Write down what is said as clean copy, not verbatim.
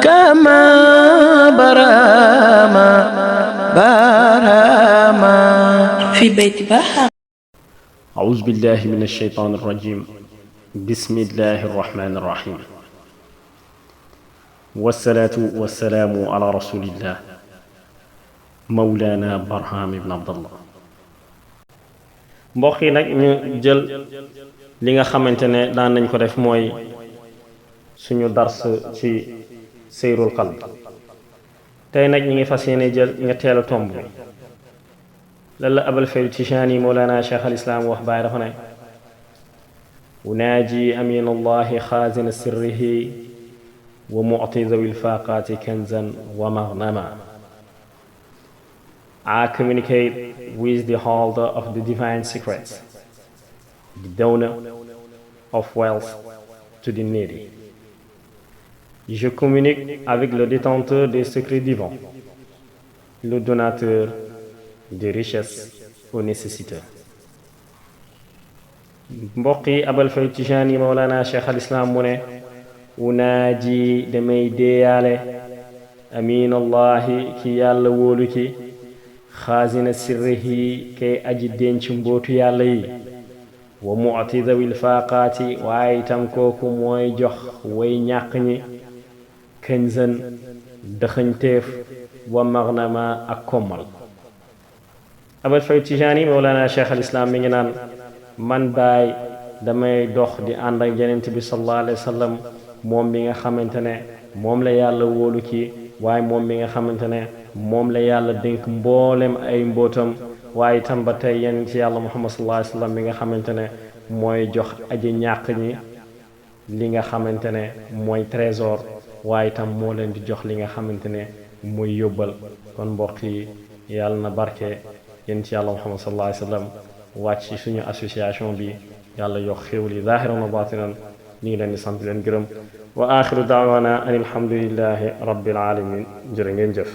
كما براما براما في بيت بحر. أعوذ بالله من الشيطان الرجيم. بسم الله الرحمن الرحيم. والصلاة والسلام على رسول الله مولانا برهام بن عبد الله. mbokk yi nag ñu jël li nga xamante ne daan nañ ko def mooy suñu dars ci seyrul qalb. tey nag ñi ngi fas yéene jël ñetteelu tomb bi lan la abal faydu tijaani mawlana cheikh al islam wax baay dafa ne unaaji amin allahi xaazina sirrihi wa mu'ti dhawi lfaqati kanzan wa maghnama. I communicate with the holder of the divine secrets, the donor of wealth to the needy. Je communique avec le détenteur des secrets divins, le donateur de richesses aux nécessiteux. mbokk yi abal fay tijaani mawlana cheikh al islam mu ne unaaji damay déeyaale amin allahi ki yàlla wóolu ki xaazina sirrihi kay aji denc mbootu yàlla yi wa mu'ti dhawil faaqaati waaye itam kooku mooy jox way ñàq ñi kënzan dëxëñteef wa maghnama ak kommal. abal fay tijaani mawlana cheikh al islam mi ngi naan man baay damay dox di ànd ak yonent bi sallallahu alayhi wa sallam moom mi nga xamante ne moom la yàlla wóolu ki waaye moom mi nga xamante ne moom la yàlla dénk mboolem ay mbootam waaye itam ba tey yonent ci yàlla muhammad sallallahu alayhi wa sallam mi nga xamante ne mooy jox aji ñàq ñi li nga xamante ne mooy trésor waaye itam moo leen di jox li nga xamante ne mooy yóbbal. kon mbokk yi yàlla na barke yonent ci yàlla muhammad sallallahu alayhi wa sallam wàcc ci suñu association bi yàlla yokk xéwal yi zaahiran wa baatinan. ñu ngi leen di sant leen gërëm wa axiru daawana an alhamdulillahi rabbil alamin. jërë ngeen jëf.